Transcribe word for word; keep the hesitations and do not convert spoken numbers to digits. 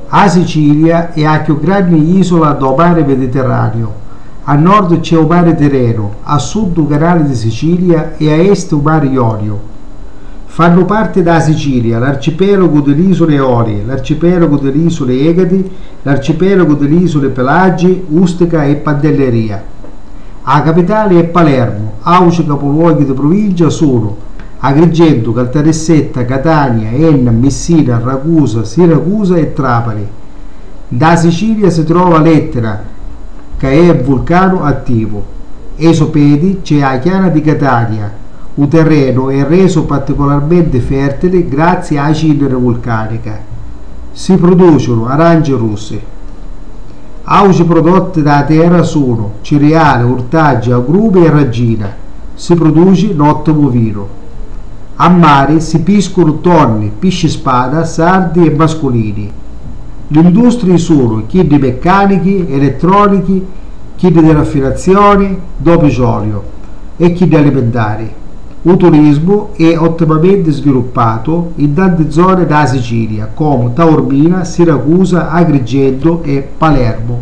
A Sicilia è a cchiù granni isula dô mari Mediterraniu. A nord c'è u mari Tirrenu, a sud u canali di Sicilia e a est u mari Ioniu. Fannu parti dâ Sicilia l'arcipelagu di l'isuli Eolii, l'arcipelagu di l'isuli Egadi, l'arcipelagu di l'isuli Pelagi, Ustica e Pantelleria. A capitali è Palermu, auci capuluoghi di pruvincia sunu Agrigentu, Caltanissetta, Catania, Enna, Missina, Ragusa, Siracusa e Trapani. Ntâ Sicilia si trova l'Etna, ca è vulcanu attivu. E so pedi c'è a chiana di Catania. U terrenu è resu particularmenti fertili grazii â cinniri vulcanica. Si pruducinu aranci russi. Auci prodotti dâ terra sunu ciriali, urtaggi, agrumi e rancina. Si pruduci n'ottimu vinu. A mari si piscunu tonni, pisci spada, sardi e masculini. L'industrii sunu chiddi meccanichi, elettronichi, chiddi di raffinazioni dô pitroliu e chiddi alimentari. U turismu è ottimamenti sviluppatu in tanti zoni dâ Sicilia, comu Taormina, Siracusa, Agrigentu e Palermu.